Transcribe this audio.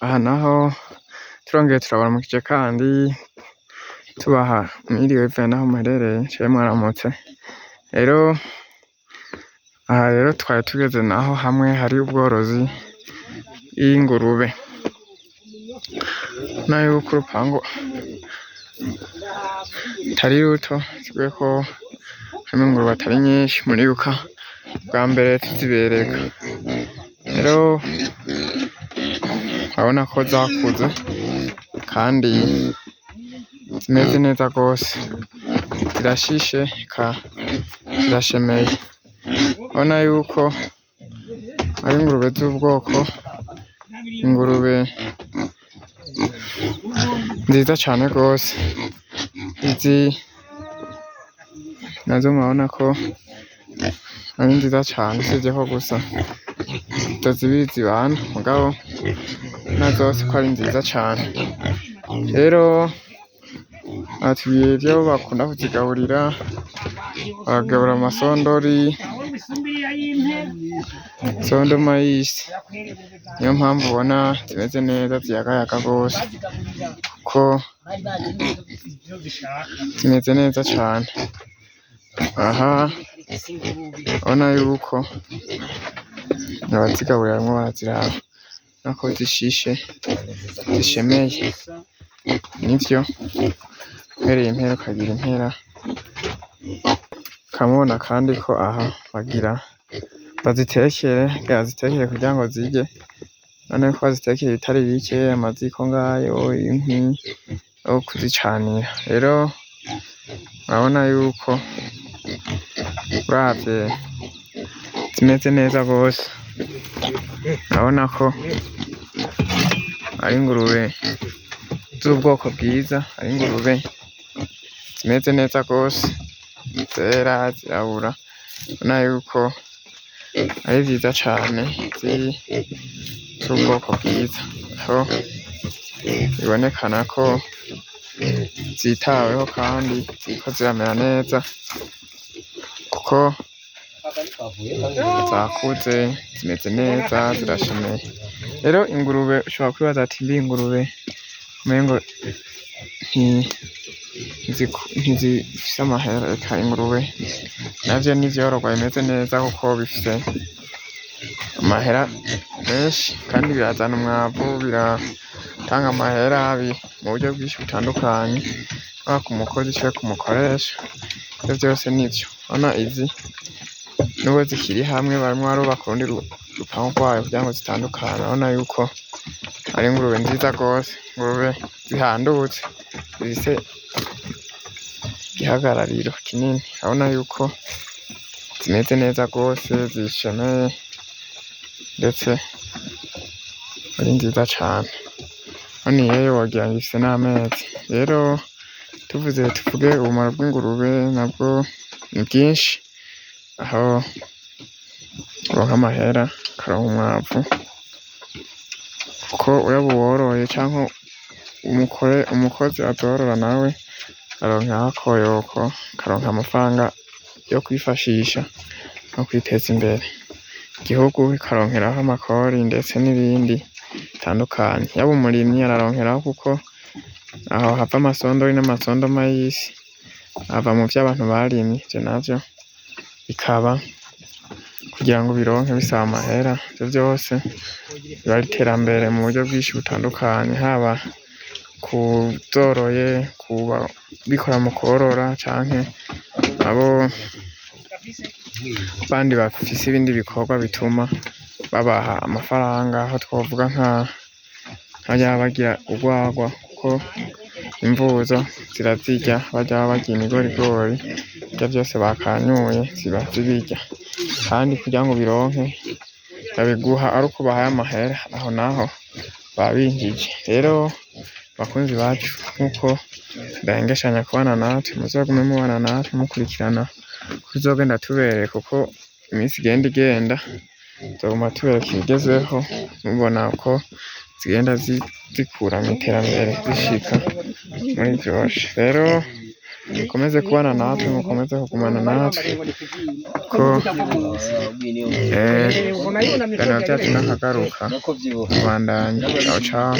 Aha naho turongeye turabaramukije kandi tubaha mwiriwe bivanye naho muherereye canke mwaramutse. Rero aha rero twari tugeze naho hamwe hari ubworozi bw'ingurube. Urabona yuko urupangu atari ruto, bisigaye ko harimwo ingurube atari nyinshi, muribuka bwa mbere tuzibereka. Rero urabona ko zakuze kandi zimeze neza gose, zirashishe eka zirashemeye. Urabona yuko ari ingurube z'ubwoko, ingurube nziza cane gose. Izi nazo murabona ko ari nziza cane usivye ko gusa izo zibiri zibana, mugabo na zose ko ari nziza cane. Rero batubwiye ivyo bakunda kuzigaburira, baragaburira amasondori, sondomayisi, niyo mpamvu ubona zimeze neza ziyagayaga gose kuko zimeze neza cane. Aha urabona yuko abazigaburira barimwo baraziraba, urabona ko zishishe zishemeye, nivyo uhereye impera ukagira impera, mukaba mubona kandi ko aha bagira bazitekere, bagira bazitekere kugira ngo zirye, urabona ko bazitekeye ibitari bike, amaziko ngayo, inkwi yo kuzicanira. Rero urabona yuko uravye zimeze neza gose, urabona ko ari ingurube z'ubwoko bwiza, ari ingurube zimeze neza gose, zera, zirabura, urabona yuko ari vyiza cane, z'ubwoko bwiza, aho bibonekana ko zitaweho kandi ziriko ziramera neza kuko zakuze, zimeze neza, zirashemeye. Rero ingurube ushobora kwibaza ati mbe ingurube umengo ntizifise amahera, eka ingurube navyo n'ivyororwa bimeze neza kuko bifise amahera menshi kandi birazana umwavu, biratanga amahera mu buryo bwinshi butandukanye, haba ku mukozi canke ku mukoresha, ivyo vyose nivyo. Urabona izi nubwo zikiri hamwe barimwo barubaka urundi rupangu rwayo kugira ngo zitandukane, urabona yuko ari ingurube nziza gose, ingurube zihandutse, zifise igihagarariro kinini, urabona yuko zimeze neza gose, zishemeye ndetse ari nziza cane. None iyo wogira ngo ifise n'amezi. Rero tuvuze tuvuge ubumara bw'ingurube nabwo ni bwinshi, aho uronka amahera, ukaronka umwavu, kuko yaba uworoye canke umukozi azorora nawe aronkaho akoyoko, akaronka amafaranga yo kwifashisha no kwiteza imbere. Igihugu kikaronkeraho amakori ndetse n'ibindi bitandukanye. Yaba umurimyi araronkeraho kuko aho hava amasondori n'amasondomayisi, ava muvyo abantu barimye, ivyo navyo bikaba kugira ngo ubironke bisaba amahera, ivyo vyose biba ari iterambere mu buryo bwinshi butandukanye, haba kuwuzoroye, kubabikora mu kworora canke abo bandi bafise ibindi bikorwa bituma babaha amafaranga, aho twovuga nka barya baba bagira urwarwa kuko imvuzo zirazirya, barya baba barya imigorigori, ivyo vyose bakanyuye ziba zibirya, kandi kugira ngo ubironke babiguha aruko ubahaye amahera, aho naho baba binjije. Rero bakunzi bacu nkuko mudahengeshanya kubana natwe, muzogume mubana natwe mukurikirana uko tuzogenda tubereka uko iminsi igenda igenda, tuzoguma tubereka ibigezweho, mubona uko zigenda zikura mw'iterambere zishika muri vyose. Rero Mukomeze kubana natwe, mukomeze kugumana natwe ko ibiganiro vyacu nakagaruka kubandanya. Ciao ciao.